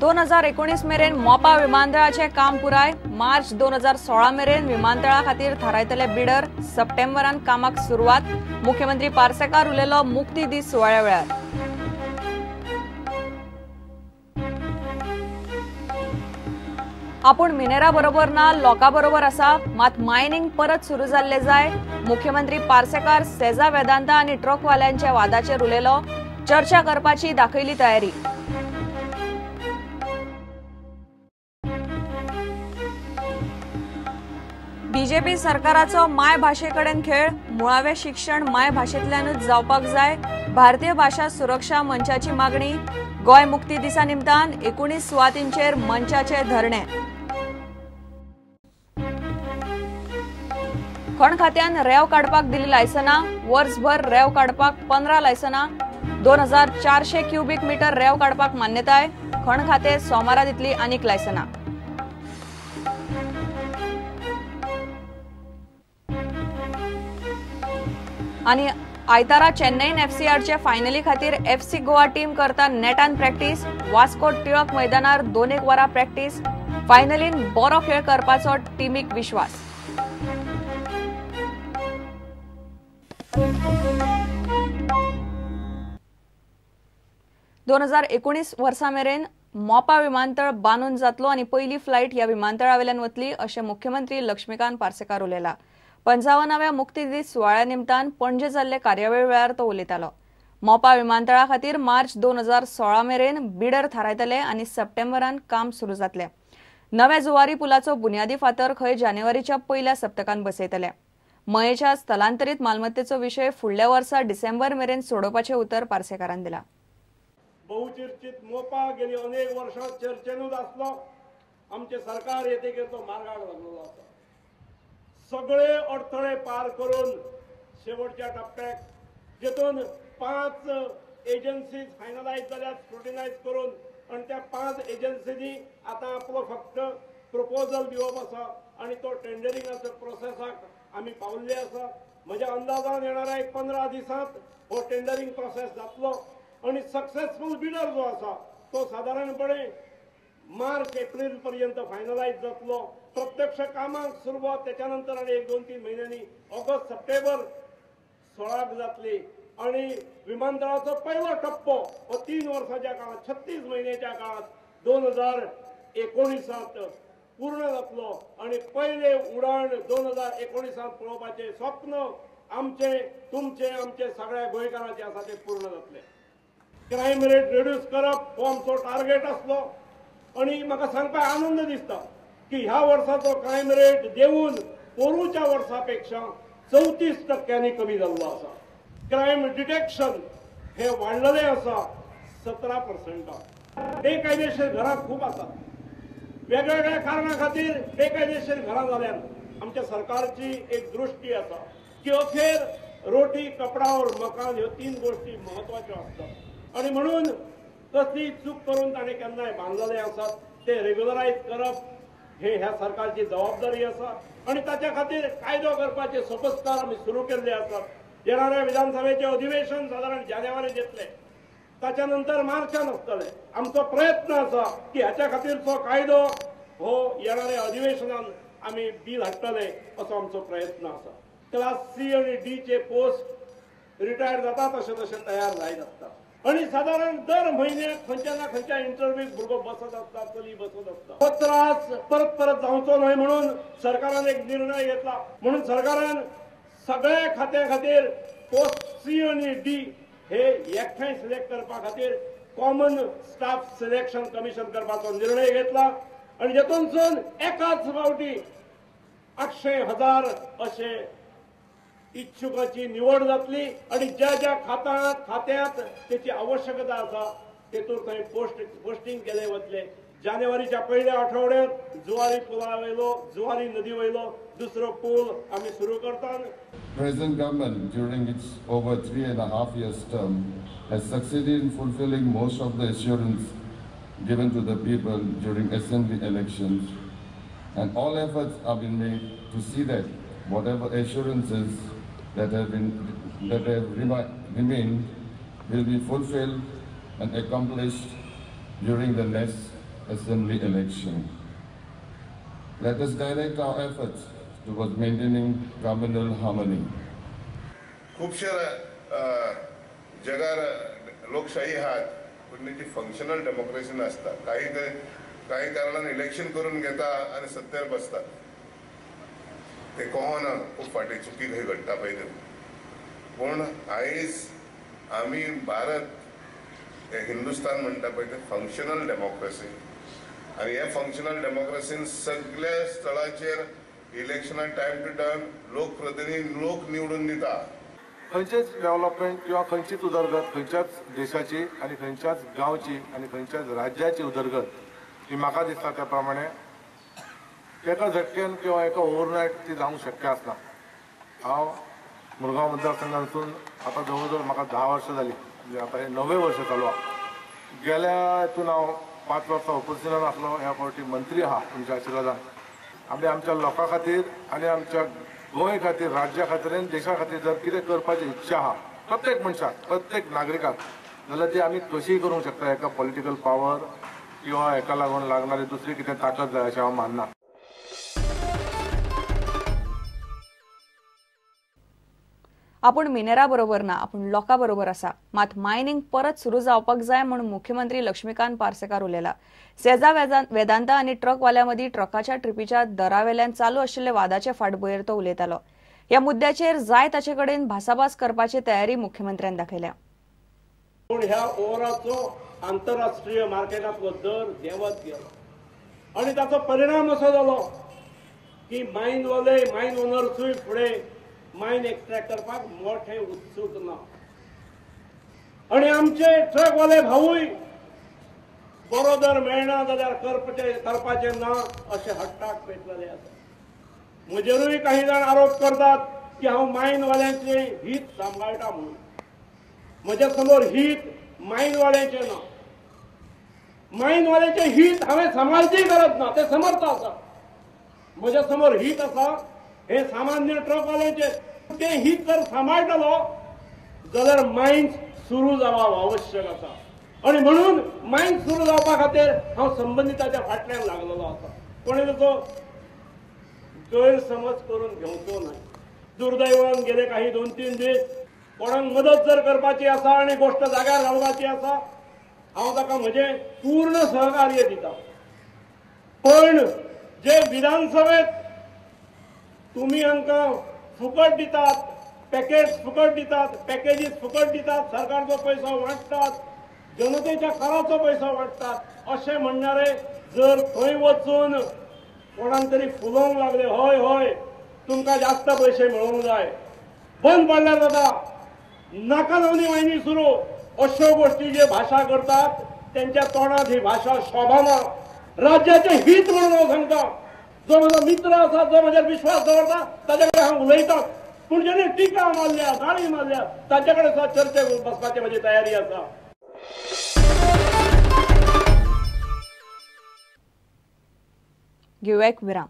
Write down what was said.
2019 मेरेन मोपा विमानतळाचें काम पुराय. मार्च 2016 मेरेन विमानतळा खातीर थारायतले बिडर. सप्टेंबरान कामाक सुरवात. मुख्यमंत्री पार्सेकार उलयलो मुक्ती दीस सुवाळ्या वेळार. आपूण मिनेरा बरोबर ना, लोकां बरोबर आसा, मात मायनिंग परत सुरू जाल्ले जाय. मुख्यमंत्री पार्सेकार सेजा वेदांता आनी ट्रकवाल्यांच्या वादाचेर उलयलो. चर्चा करपाची दाखयली तयारी. बीजेपी सरकाराचो मायभाशे कडेन खेळ. मुळावें शिक्षण मायभाशेंतल्यानूच जावपाक जाय. भारतीय भाशा सुरक्षा मंचाची मागणी. गोंय मुक्ती दिसा निमतान 19 सुवातींचेर मंचाचे धरणे. खण खात्यान रेंव काडपाक दिली लायसनां. वर्सभर रेंव काडपाक 15 लायसनां. 2400 क्युबीक मिटर रेंव काडपाक मान्यताय. खण खातें सोमारा दितली आनीक लायसनां. आनी आयतारा चेन्नईन एफसी आडचे फायनली खातीर एफसी गोवा टीम करता नेटान प्रॅक्टीस. वास्को टिळक मैदानार 2-1 वरां प्रॅक्टीस. फायनलीन बरो खेळ करपाचो टिमीक विश्वास. 2019 वर्सा मेरेन मोपा विमानतळ बांदून जातलो आनी पयली फ्लायट ह्या विमानतळा वेल्यान वतली अशें मुख्यमंत्री लक्ष्मीकांत पार्सेकार उलयला. 55व्या मुक्ती दीस सुवाळ्या निमतान पणजे जाल्ले कार्यावळी वेळार तो उलयतालो. मोपा विमानतळा खातीर मार्च 2016 मेरेन बिडर थारायतले आनी सप्टेंबरान काम सुरू जातलें. नव्या जुवारी पुलाचो बुन्यादी फातर खंय जानेवारीच्या पयल्या सप्तकान बसयतले. मयेच्या स्थलांतरीत मालमत्तेचो विशय फुडल्या वर्सा डिसेंबर मेरेन सोडोवपाचें उतर पार्सेकारान दिलां. बहुचर्चित मोपा गेली अनेक वर्षां चर्चेनूच आसलो. आमचें सरकार येतकीर तो मार्गाक लागलेलो आसा. सगळे अडथळे पार करून शेवटच्या टप्प्याक जेतून 5 एजन्सीज फायनलायज जाल्यात स्क्रुटिनायज करून आनी त्या 5 एजन्सींनी आतां आपलो फक्त प्रपोजल दिवप आसा आनी तो टेंडरिंगाचो प्रोसेसाक आमी पावल्ले आसा. म्हज्या अंदाजान येणाऱ्या एक 15 दिसांत हो टेंडरिंग प्रोसेस जातलो आनी सक्सेसफूल बिडर जो आसा तो सादारणपणे मार्च एप्रील पर्यंत फायनलायज जातलो. प्रत्यक्ष कामाक सुरवात त्याच्या नंतर आनी 1-2-3 म्हयन्यांनी ऑगस्ट सप्टेंबर 16 जातली आनी विमानतळाचो पयलो टप्पो हो 3 वर्साच्या काळात 36 म्हयन्याच्या काळात 2019 पूर्ण जातलो आनी पयले उडाण 2019 पळोवपाचें स्वप्न आमचें तुमचें आमचे सगळ्या गोंयकारांचें आसा तें पूर्ण जातलें. क्रायम रेट रिड्यूस करप हो आमचो टार्गेट आसलो आनी म्हाका सांगपाक आनंद दिसता की ह्या वर्साचो क्रायम रेट देंवून पोरूच्या वर्सा पेक्षा 34% कमी जाल्लो आसा. क्रायम डिटेक्शन हे वाडलेलें आसा 17%. बेकायदेशीर घरां खूब आसात. वेगवेगळ्या कारणां खातीर बेकायदेशीर घरां जाल्यान आमच्या सरकारची एक दृष्टी आसा की अखेर रोटी कपडा और मकान ह्यो 3 गोष्टी म्हत्वाच्यो आसतात आनी म्हणून कसली चूक करून ताणें केन्नाय बांदलेले आसात ते रेग्युलरायज करप हे ह्या सरकारची जबाबदारी आसा आनी ताच्या खातीर कायदो करपाचे सोपस्कार आमी सुरू केल्ले आसात. येणाऱ्या विधानसभेचें अधिवेशन सादारण जानेवारीत येतलें, ताच्या नंतर मार्चान आसतलें. आमचो प्रयत्न आसा की हाच्या खातीरचो कायदो हो येणाऱ्या अधिवेशनान आमी बील हाडटले असो आमचो प्रयत्न आसा. क्लास सी आनी डी चे पोस्ट रिटायर जाता तशें तशें तयार जायत आसता आनी सादारण दर म्हयन्याक खंयच्या ना खंयच्या इंटरव्यूक भुरगो बसत आसता, चली बसत आसता. हो त्रास परत परत जावचो न्हय म्हणून सरकारान एक निर्णय घेतला. म्हणून सरकारान सगळ्या खात्या खातीर पोस्ट सी आनी डी हे एकठांय सिलेक्ट करपा खातीर कॉमन स्टाफ सिलेक्शन कमिशन करपाचो निर्णय घेतला आनी जेतूनसून एकाच फावटी 800,000 अशे इच्छुकाची निवड जातली आनी ज्या ज्या खात्यांत तेची आवश्यकता आसा तेतूर थंय पोस्टिंग केले वतले. जानेवारीच्या पयल्या आठवड्यांत जुवारी पुला वयलो जुवारी नदी वयलो दुसरो पूल आमी सुरू करतात. Present government during its over 3.5 years term has succeeded in fulfilling most of the assurance given to the people during assembly elections, and all efforts have been made to see that whatever assurances that have remained will be fulfilled and accomplished during the next Assembly election. Let us direct our efforts towards maintaining communal harmony. खुबशे जगार लोकशाही आहात पूण तेची functional democracy नासता. काही कारणान election करून घेता आनी सत्तेर बसतात. ते कोणा खूब फाटी चुकी खंय घडटा पळय ते. पूण आयज आमी भारत हिंदुस्तान म्हणटा पळय ते फंक्शनल डेमोक्रेसी आनी हे फंक्शनल डेमोक्रेसीन सगळ्या स्थळाचेर इलेक्शनां टायम टू टायम लोकप्रतिनिधी लोक निवडून दिता. खंयचेच डेव्हलपमेंट किंवा खंयचीच उदरगत खंयच्याच देशाची आनी खंयच्याच गांवची आनी खंयच्याच राज्याची उदरगत ही म्हाका दिसता त्या प्रमाणे एका झटक्यान किंवा एका ओवरनायट ती जावंक शक्य आसना. हांव मुरगांव मतदारसंघांतसून आतां जवळ जवळ म्हाका 10 वर्सां जालीं, म्हणजे आतां हें 9वें वर्स चालू आसा. गेल्या हितून हांव 5 वर्सां ऑपोजिशनान आसलो, ह्या फावटी मंत्री आहा तुमच्या आशिर्वादान. आमी आमच्या लोकां खातीर आनी आमच्या गोंय खातीर, राज्या खातीर आनी देशा खातीर जर कितें करपाची इच्छा आहा प्रत्येक मनशाक, प्रत्येक नागरिकाक, जाल्यार ती आमी कशीय करूंक शकता. एका पॉलिटिकल पावर किंवा हेका लागून लागणारी दुसरी कितें ताकद जाय अशें हांव मानना. आपूण मिनेरा बरोबर ना, आपूण लोकां बरोबर आसा. मात मायनिंग परत सुरू जावपाक जाय म्हूण मुख्यमंत्री लक्ष्मीकांत पार्सेकार उलयला. सेजा वेदांता आनी ट्रकवाल्या मदीं ट्रकाच्या ट्रिपीच्या दरावेल्यान चालू आशिल्ले वादाचे फाटभुंयेर तो उलयतालो. ह्या मुद्द्याचेर जाय ताचे कडेन भासाभास करपाची तयारी मुख्यमंत्र्यान दाखयल्या. पूण ह्या ओवराचो आंतरराष्ट्रीय मार्केटांतलो दर देंवत गेलो आनी ताचो परिणाम असो जालो की मायनवाले, मायन ओनर्सूय फुडें मायन एक्स्ट्रॅक्ट करपाक मोठे उत्सूक ना आनी आमचे ट्रकवाले भावूय बरो दर मेळना जाल्यार करपाचें ना अशें हट्टाक पेटलेले आसा. म्हजेरूय काही जाण आरोप करतात की हांव मायनवाल्यांचें हीत सांबाळटा म्हणून. म्हज्या समोर हीत मायनवाल्यांचें ना, मायनवाल्यांचें हीत हांवें सांबाळचीय गरज ना, तें समर्थ आसा. म्हज्या समोर हीत आसा हे सामान्य ट्रकवाल्यांचे, ते हीत जर सांबाळटलो जाल्यार मायन्स सुरू जावप आवश्यक आसा आनी म्हणून मायन्स सुरू जावपा खातीर हांव संबंदिताच्या फाटल्यान लागलेलो आसा. कोणे ताचो गैरसमज करून घेवचो न्हय. दुर्दैवान गेले काही 2-3 दीस कोणाक मदत जर करपाची आसा आनी गोश्ट जाग्यार घालपाची आसा, हांव ताका म्हजें पूर्ण सहकार्य दिता. पण जे विधानसभेत तुम्ही आमकां फुकट दितात, पॅकेट्स फुकट दितात, पॅकेजीस फुकट दितात, सरकारचो पैसो वांट्टात, जनतेच्या कराचो पैसो वांट्टात अशें म्हणणारे जर थंय वचून कोणाक तरी फुलोवंक लागले, हय हय तुमकां जास्त पयशे मेळोवंक जाय, बंद पडल्यार जाता, नाका जावनी वाहिनी सुरू, अश्यो गोश्टी जे भाशा करतात त्यांच्या तोंडात ही भाशा शोभाना. राज्याचें हीत म्हणून हांव सांगता, जो म्हजो मित्र आसा, जो म्हजेर विश्वास दवरता ताचे कडेन हांव उलयतां, पूण जेणे टिका मारल्या, गाळी मारल्या ताचे कडेन सुद्दां चर्चेक बसपाची म्हजी तयारी आसा. घेवया एक विराम.